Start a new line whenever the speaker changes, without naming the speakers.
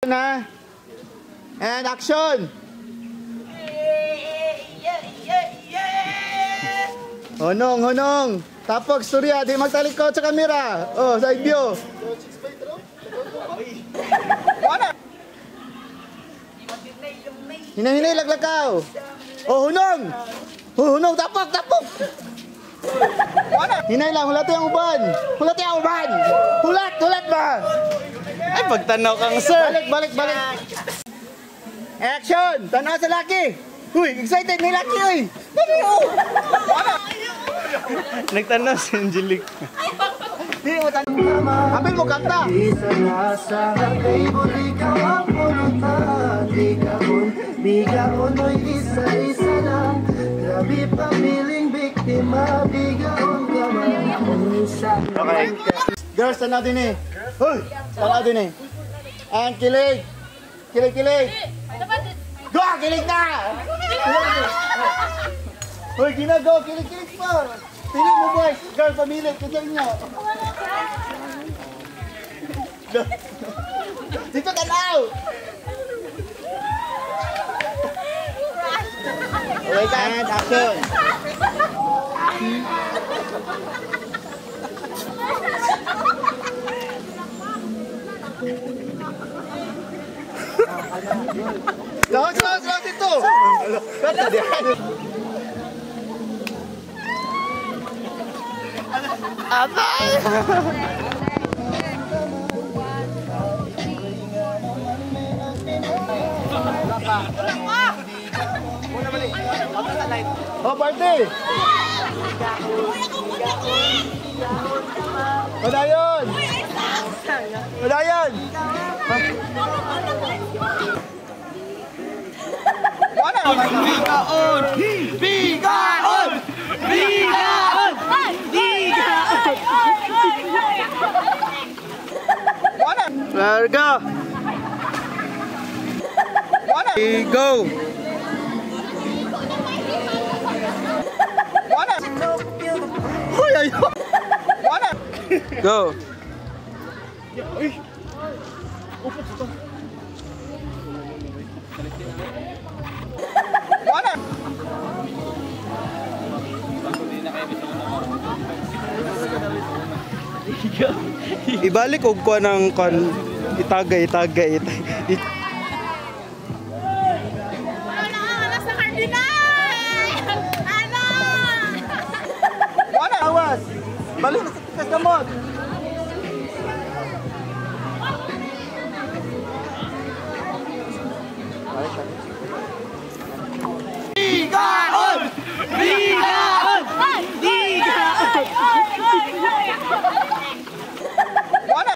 Na. And action! Honong, honong! Tapok, storya, di magtalikod sa kamera. Oh, side view. Hinay-hinay, laglakaw. Oh, hunong! Oh, hunong, tapok, tapok! Hinay lang, hulati ang uban! Hulati ang uban! Hulat, hulat ba?
Ay, pagtanaw kang sir.
Balik, balik, balik. Action! Tanaw sa laki! Uy, excited ni laki, uy! Dali, oh!
Nagtanaw si Angelique.
Di mo tanaw. Apil mo kanta!
Isa na sa table, ikaw ang pulutan. Bigaon mo'y isa-isa lang. Grabe pamiling biktima, bigaon ka man.
Okay. Girls, tanaw din eh. Uy, tanaw din eh. And kilig! Kilig, kilig! Go, kilig na! Uy, ginago, kilig, kilig pa! Pili mo, boys! Girl, pamili, kaya inyo. Dito tanaw! Okay, and action! Slow, slow, slow dito! Kanta diyan. Atay! Oh, party! Padayon! Padayon!
Bigaon! Bigaon! Bigaon! Bigaon!
Larga!
Go!
Hoy, ayo!
Go! Ibalik og kuan ng kuan itagay itagay itagay.
Ano, ano sa Cardinal? Ano?
Awas! Balik na sa tikas kamot!